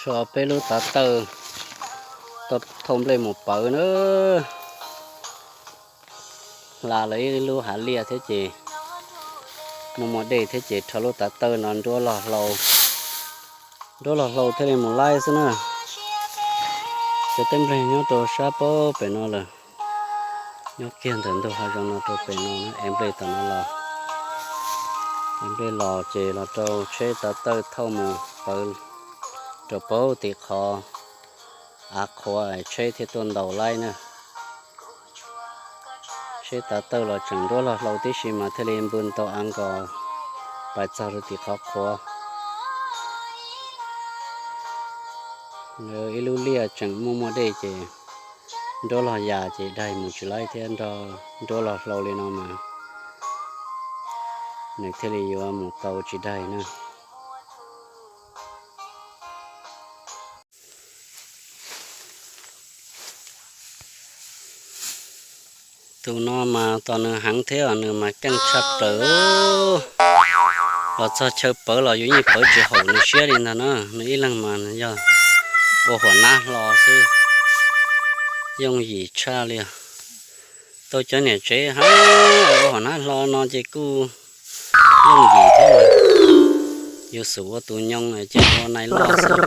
Rho peb lub tav tawj thauj nplej mus pawv na. Hla lawv ib lub hav liaj thiab ces muaj muaj dej thiab ces rho lub tav tawj no nruab log hlau, nruab log hlau thiaj li mus laib xwb na. Cov teb nplej nyob rau sab pab pem no lawm, nyob kiag ntawm ntug hav zoov no rau pem no na. Ev nplej tom no los, ev nplej los ces los rau tsheb tav tawj thauj mus pawv rau pab tim qhov av qhuav, tsheb thiaj tuaj ntaus laib na. Tsheb tav tawj los tseem nruab log hlau tib si mas thiaj li npw ntau av nkos pais txog rau tim qhov qhuav. Ib lub liaj tseem muaj muaj dej ces nruab log ya ces daig mus tsis laib thiab, nruab log hlau li no mas nws thiaj li yuav mus tau tsis daig na. Tus no mas tos nws heev thiab, nws mas keej tshaj plaws. Los txog chaw pawv los yus yeej pawv tsis haum nws siab li ntag na. Nws ib leeg mas yog ua huam nab hlo xwb, yooj yim tshaj li os. Tau cov niam tsev hab ua huam nab hlo no ces kuj yooj yim thiab. Yus xub ua tus nyoo ces ua nai loj xwb.